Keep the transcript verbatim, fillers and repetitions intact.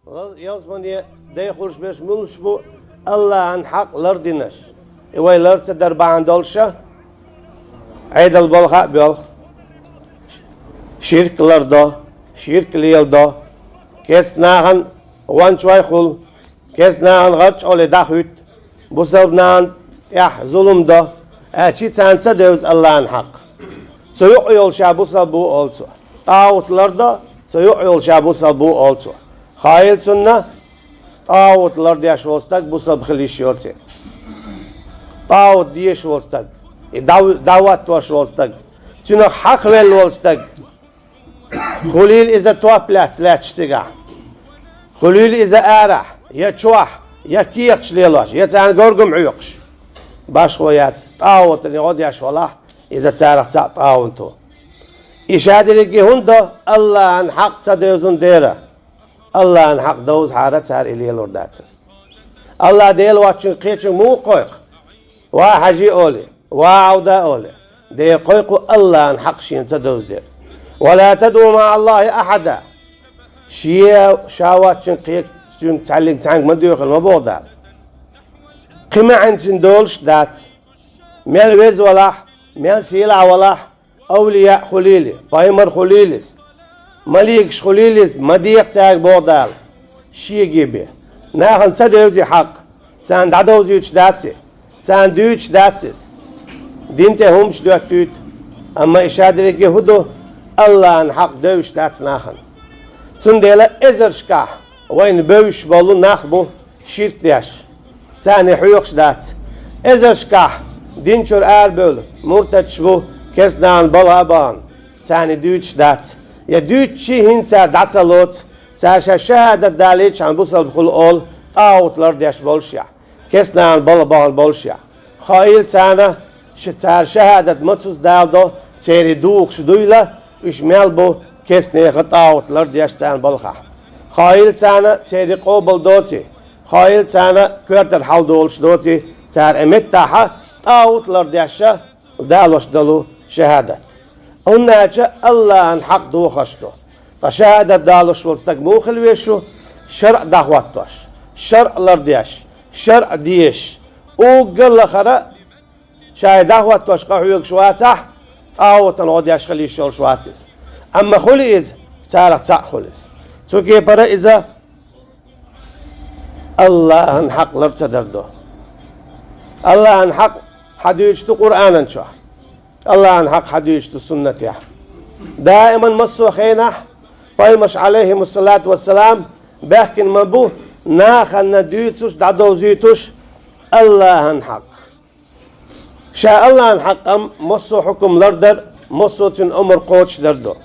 Ялсмане дайхуш берш мулш бу Аллахьан хьакъ лардинарш. И вай лар ца дар бахьана долуша, Ӏедал балха а боьлху. Ширк лардо, ширк леладо. Кест нахана гӀончой хула, кест нахана гӀарчӀоле дӀахуьтту, бусалба нахана тӀехь зулум до, аьлчи царна ца девза Аллахьан хьакъ. Цу юкъа йолу ша бусалба бу олу цо. ТӀагӀут лардо, цу юкъа йолу ша бусалба бу олу цо. Хаийла цунна, тӀагӀут лардеш волу стаг бусалба хила йиш йоций. ТӀагӀут дезаш волу стаг, и дӀав-, дӀахӀоттош волу стаг, цуьнах хьакхвелла волу стаг, хуьлийла иза топ лаьцна лаьтташ цигахь, хуьлийла иза арахь, я чохь, я кехаташ лелош, я царна горгам хьоькхуш, башхо яц, тӀагӀутана гӀо деш валахь, иза царах цхьаъ тӀагӀут ву. И ша дерриге хӀунда до? Аллахьан хьакъ ца девзина дера. Аллахьан хьакъ довзахьара цара и лелор дацара. Аллахь Дела воцчуьнга кхечуьнга муха кхойкху? Ва хьажи олий, ва Ӏавда олий, дера кхойкху Аллахьан хьакъ шена ца довза дера. «Ва ла тадӀу маӀа Аллахьи ахьада». Шен ша воцчуьнга кхечуьнга цхьаьллиг цхьаьнга ма доьхийла ма боху Дала. Кхин маьӀна цуьнан долуш дац. Мел веза валахь, мел сийлахь валахь, овлияъ хуьлийла, пайхамар хуьлийла иза, маликаш хуьлийла иза, ма деха цаьрга боху Дала. Шеге бен. Нахана ца девзи хьакъ, царна дӀадовзуьйтуш дац и, царна дуьйцуш дац иза. Дин тӀе хӀумаш доьттуьйту, амма и ша дерриге хӀун ду? Аллахьан хьакъ девзаш дац нахана. Цундела эзаршкахь вайна бевзаш болу нах бу ширк деш, царна хьоьхуш дац. Эзаршкахь дин чуьра арабевлла муртадаш бу, керстанан балха а бахана, царна дуьйцуш дац. Я дуьйцучи хӀинца цара дӀа ца лоцу, цара ша шахӀадат далийчхьана бусалба хуьлу олу, тӀагӀут лардеш болушехь, керстанан балха бахана болушехь. Хаийла царна, ш-, цара шахӀадат мацуьнца даладо, церан духуш дуйла, уьш мел бу, керстанеха тӀагӀут лардеш царна балхахь. Хаийла царна, церан къобал доций, хаийла царна, коьртара хьал долуш доций, цара и меттахьа тӀагӀут лардеш далош долу шахӀадат. ХӀунда аьлча Аллахьан хьакъ дохош ду. Ткъа шахӀадат далош волу стаг муха хила веза шу? ШарӀ дӀахӀоттош, шарӀ лардеш, шарӀ дезаш, уггар лахара, ша и дӀахӀоттош къахьоьгуш вацахь, тӀагӀутана гӀо деш хила йиш йолуш вац иза. Амма хуьлу иза, царах цхьаъ хуьлу иза. Цу кепара иза Аллахьан хьакъ лар ца дар ду. Аллахьан хьакъ хьадуьйцуш ду Къуръанан чохь. Аллахьан хьакъ хьадуьйцуш ду суннатехь. Даиман массо а хенахь пайхамарш, Ӏалайхимуссалату вассалам, баьхкина ма бу нахана дуьйцуш, дӀадовзуьйтуш Аллахьан хьакъ. Ша Аллахьан хьакъ-м массо а хьукам лардар, массо а цуьнан омра кхочушдар ду.